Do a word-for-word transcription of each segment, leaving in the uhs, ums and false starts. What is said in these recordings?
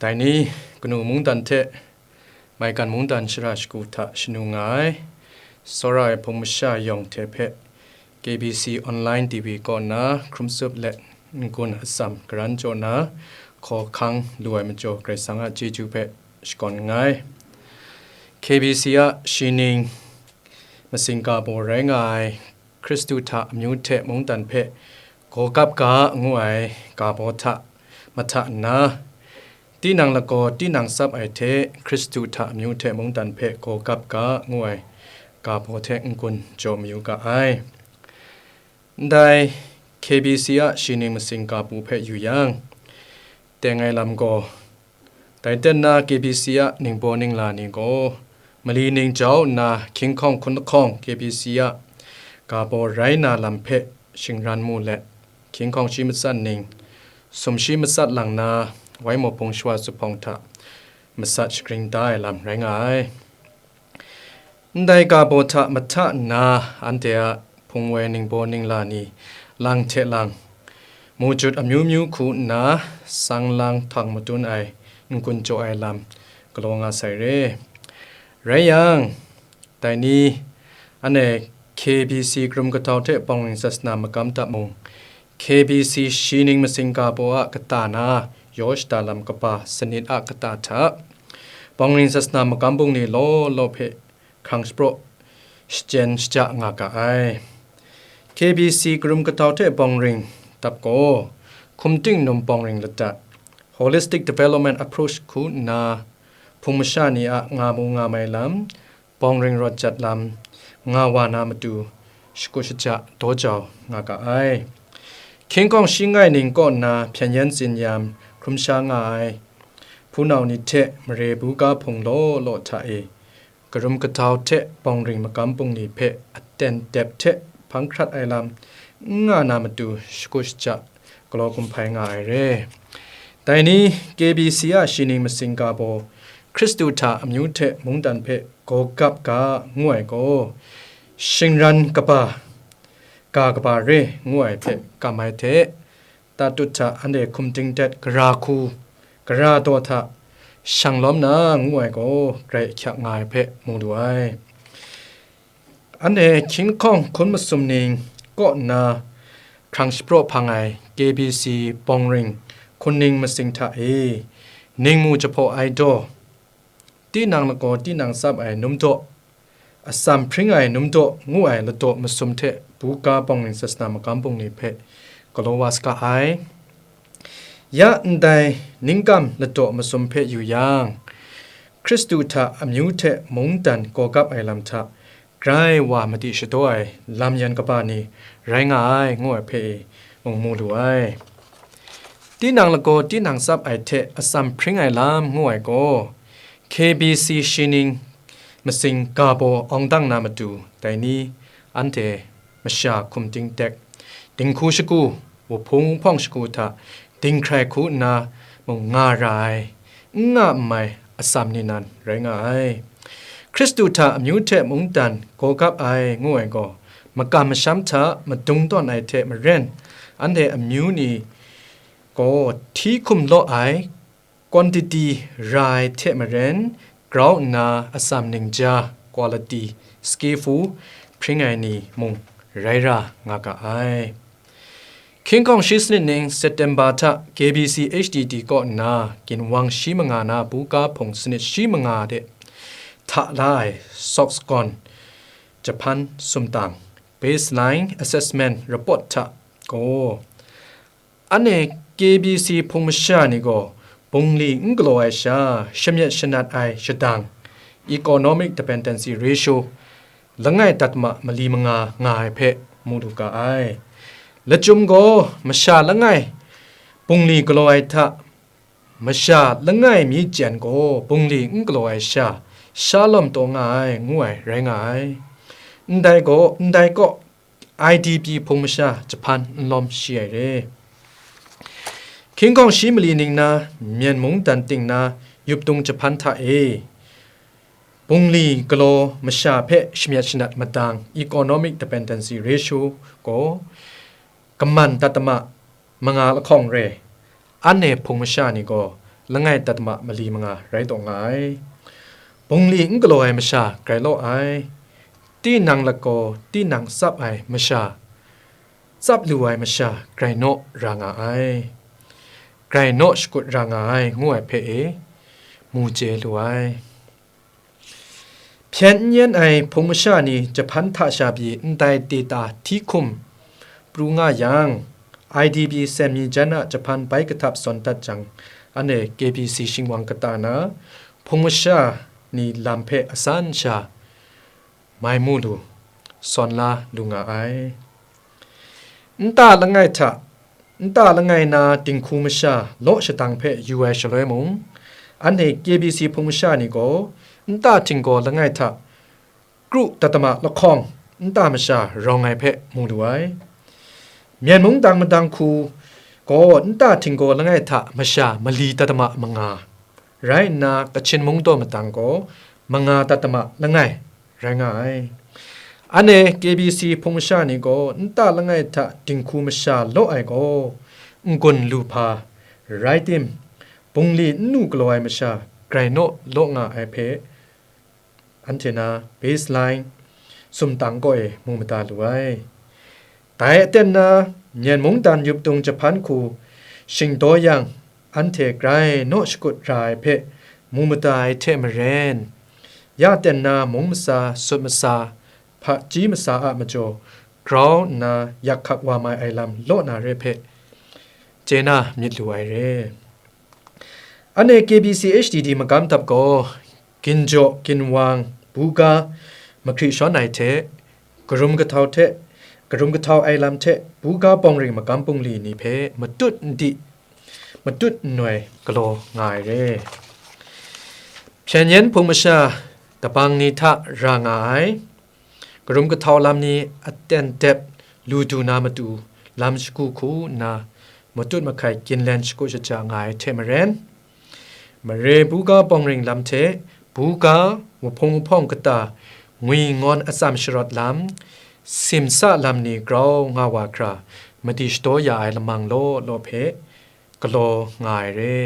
Dai ni, kanu mungdan hte maigan mungdan shara shagu hta shanu nga ai, tsawra ai hpung masha yawng hte hpe K B C Online T V kaw na hkrum tsup let n-gun atsam karan jaw na hkaw hkang lu ai majaw Karai Kasang a chyeju hpe shakawn nngai. K B C a shining masing ga baw rai nga ai Hkristu hta amyu hte mungdan hpe gaw kap ga ngu ai ga baw hta mahta nna, tinang lagaw tinang tsap ai hte Hkristu hta amyu hte mungdan hpe gaw kap ga ngu ai ga baw hte n-gun jaw mayu ga ai. Ndai K B C a shining masing ga bu hpe yu yang, teng ai lam gaw, dai ten na K B C a ningbaw ningla ni gaw, mali ning jau nna hkying hkawng hkun lahkawng K B C a ga baw rai na lam hpe shingran mu let, hkying hkawng shi matsat ning, sum shi matsat lang na, wai mawpung shawa zuphpawng hta matsat shagring da ai lam rai nga ai. Ndai ga baw hta mahta nna, anhte a hpung woi ningbaw ningla ni lang hte lang, mujut amyu myu hku nna, sang lang htang madun ai n-gun jaw ai lam galaw nga sai re. Rai yang, dai ni, anhte K B C karum kahtau hte bawng ring sasana magam ta mung, K B C shining masing ga baw a kata na yaw shada lam kaba sanit a kata hta, bawng ring sasana magam bungli law law hpe hkrang shapraw shachyen shaja nga ga ai. K B C karum kahtau hte bawng ring dap gaw, hkum ting num bawng ring ladat, holistic development approach hku nna, hpung masha ni a nga mu nga mai lam, bawng ring rawt jat lam, nga wa na matu, shakut shaja daw jau nga ga ai. Hkying hkawng shi ngai ning kaw nna hpyen yen tsin yam hkrum sha nga ai hpunau ni hte mare buga hpung law law hta e, karum kahtau hte bawng ring magam bungli hpe aten dep hte hpang hkrat ai lam n nga na matu, shakut shaja galaw kumhpai nga ai re. Dai ni, K B C a shining masing ga baw, Hkristu hta amyu hte mungdan hpe gaw gap ga ngu ai gaw, shingran kaba, ga kaba re ngu ai hpe kam ai hte, tatut hta anhte hkum ting dat gara hku, gara daw hta shang lawm na ngu ai gaw, grai ahkyak nga ai hpe mu lu ai. Anhte hkying lahkawng hkun masum ning kaw nna hkrang shapraw hpang ai K B C bawng ring hkun ning masing hta e, ningmu jahpaw ai daw, tinang lagaw tinang tsap ai num daw, atsam hpring ai num daw ngu ai ladaw masum hte buga bawng ring sasana magam bungli hpe galaw wa saga ai. Ya ndai ningkam ladaw masum hpe yu yang, Hkristu hta amyu hte mungdan gaw gap ai lam hta grai wa madi shadaw ai lam yan kaba ni rai nga ai ngu ai hpe e mung mu lu ai. Tinang lagaw tinang tsap ai hte atsam hpring ai lam ngu ai gaw, K B C shining masing ga baw awng dang na matu, dai ni anhte masha hkum ting dek, dinghku shagu, wuhpung wuhpawng shagu hta dinghkrai hku nna mung nga ra ai, n nga n mai atsam ni nan rai nga ai. Hkristu hta amyu hte mungdan gaw gap ai ngu ai gaw, makam masham hta madung tawn ai hte maren, anhte amyu ni gaw hti hkum law ai, quantity ra ai hte maren, grau nna atsam ningja, quality, skillful, hpring ai ni mung rai ra nga ga ai. Hkying hkawng shi sanit ning September hta K B C H D D kaw nna ginwang shi manga na buga hpung sanit shi manga de hta la ai Soxgon Japan sumtang Baseline Assessment Report hta gaw, anhte K B C hpung masha ni gaw bungli n galaw ai sha, shamyet shanat ai shadang, economic dependency ratio, langai dat ma mali manga nga ai hpe mu lu ga ai. Lachyum gaw masha langai bungli galaw ai hta, masha langai myi jen gaw bungli n galaw ai sha, sha lawm taw nga ai, ngu ai rai nga ai. Ndai gaw, ndai kaw, I D P hpung masha Japan n lawm shi ai re. Hkying hkawng shi mali ning na, Myen mungdan ting na, Yuptung Japan hta e, bungli galaw masha hpe shamyet shanat madang, economic dependency ratio, gaw kaman dat ma manga lahkawng re, anhte hpung masha ni gaw langai tatma mali manga rai taw nga ai. Bungli n galaw ai masha grai law ai. Tinang lagaw tinang tsap ai masha, tsap lu ai masha grai naw ra nga ai. Grai naw shakut ra nga ai, ngu ai hpe e, mu chye lu ai. Hpyen n yen ai hpung masha ni jahpan hta sha pyi ndai teta hti hkum pru nga yang, I D P seng mi jan a jahpan bai kahtap sawn dat jang, anhte K B C shingwang kata na hpung masha ni lam hpe asan sha mai mu lu, sawn la lu nga ai. Nta langai hta, nta langai na dinghku masha law shadang hpe yu ai shaloi mung, anhte K B C hpung masha ni gaw nta htinggaw langai hta kru tatama lahkawng nta masha rawng ai hpe mu lu ai. Myen mung dang madang hku gaw nta htinggaw langai hta masha mali tatama manga, rai nna Kachin mung daw madang gaw manga tatama langai rai nga ai. Anhte K B C hpung masha ni gaw nta langai hta dinghku masha law ai gaw n-gun lu hpa rai tim, bungli n nu galaw ai masha grai naw law nga ai hpe, anhte na baseline sumtang kaw e mu mada lu ai. Dai aten na, Myen mungdan yup tung jahpan hku shingdaw yang, anhte grai naw shakut ra ai hpe mu mada ai hte maren, ya ten na mung masa, sut masa, hpaji masa a majaw grau nna yak hkak wa mai ai lam law na re hpe chye na myit lu ai re. Anhte K B C H D D magam dap gaw, ginjaw, ginwang, buga, mahkri shawn ai hte, karum kahtau hte, karum kahtau ai lam hte, buga bawng ring magam bungli ni hpe matut n di, matut n noi galaw nga ai re. Hpyen yen hpung masha dabang ni hta ra nga ai, karum kahtau lam ni aten dep lu du na matu lam shagu hku nna, matut mahkai ginlen shagu shaja nga ai hte maren, mare buga bawng ring lam hte buga, wuhpung wuhpawng kata, ngwi ngawn atsam sharawt lam, simsa lam ni grau nga wa hkra, madi shadaw ya ai lamang law law hpe galaw nga ai re.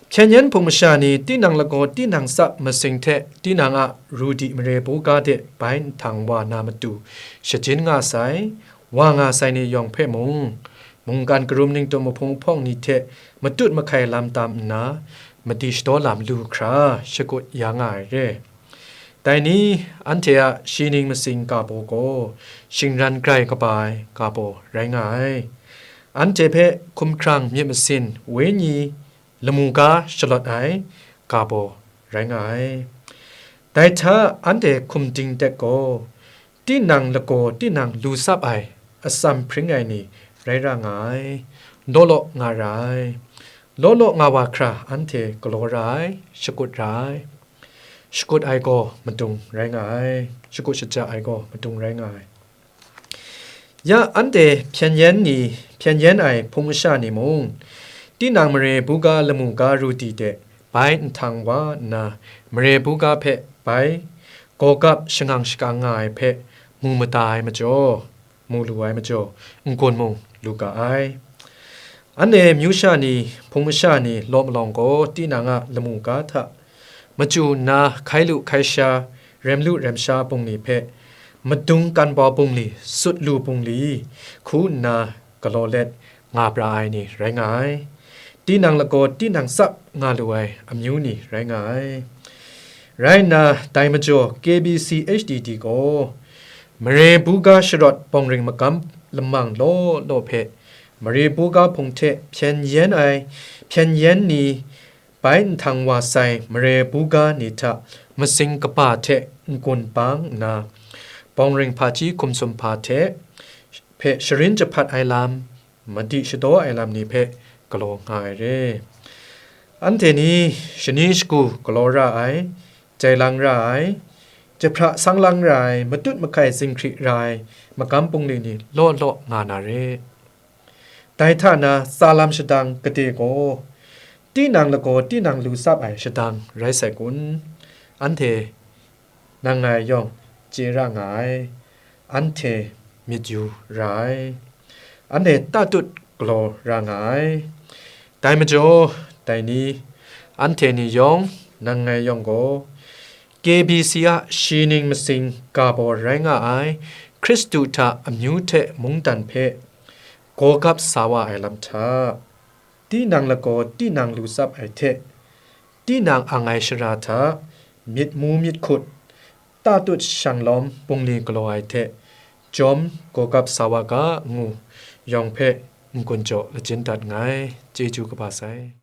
Hpyen yen hpung masha ni tinang lagaw tinang tsap masing hte tinang a ru di mare buga de bai nhtang wa na matu shajin nga sai, wa nga sai ni yawng hpe mung, mungkan karum ningtum mahpung hpawng ni hte matut mahkai lam tam nna, madi shadaw lam lu hkra shakut ya nga ai re. Dai ni, anhte a shi ning masing ga baw gaw, shingran grai kaba ai ga baw rai nga ai. Anhte hpe hkumhkrang myit masin, wenyi, lamu ga shalawt ai ga baw rai nga ai. Dai hta anhte hkum ding dek gaw, tinang lagaw tinang lu tsap ai atsam hpring ai ni rai ra nga ai, law law nga ra ai. Law law nga wa hkra anhte galaw ra ai, shakut ra ai. Shakut ai gaw madung rai nga ai, shakut shaja ai gaw madung rai nga ai. Ya anhte hpyen yen ni, hpyen yen ai hpung masha ni mung, tinang mare buga lamu ga ru di de bai nhtang wa nna, mare buga hpe bai gawgap shangang shakang nga ai hpe mu mada ai majaw, mu lu ai majaw, n-gun mung lu ga ai. Anhte myu sha ni, hpung masha ni law malawng gaw tinang a lamu ga hta machyu nna hkai lu hkai sha, rem lu rem sha bungli hpe, madung kan bau bungli, sut lu bungli, hku nna galaw let nga pra ai ni rai nga ai. Tinang lagaw tinang tsap nga lu ai amyu ni rai nga ai. Rai nna, dai majaw K B C H D D gaw, mare buga sharawt bawng ring magam lamang law law hpe, mare buga hpung hte hpyen yen ai, hpyen yen ni, bai nhtang wa sai mare buga ni hta masing kaba hte n-gun bang nna, bawng ring hpaji hkum sum hpa hte hpe sharin jahpat ai lam, madi shadaw ai lam ni hpe galaw nga ai re. Anhte ni shani shagu galaw ra ai, jai lang ra ai, jahpra sang lang ra ai, matut mahkai zinghkri ra ai, magam bungli ni law law nga na re. Dai hta na tsa lam shadang gade gaw, tinang lagaw tinang lu tsap ai shadang rai sai kun? Anhte nang ngai yawng chye ra nga ai, anhte myit yu ra ai, anhte tatut galaw ra nga ai. Dai majaw, dai ni, anhte ni yawng, nang ngai yawng gaw, K B C a shi ning matsing ga baw rai nga ai Hkristu hta amyu hte mungdan hpe gaw gap sa wa ai lam hta, tinang lagaw tinang lu tsap ai hte, tinang ang ai shara hta myit mu myit hkut, tatut shanglawm bungli galaw ai hte, jawm gaw gap sa wa ga, ngu yawng hpe n-gun jaw lachyum dat nngai. Chyeju kaba sai.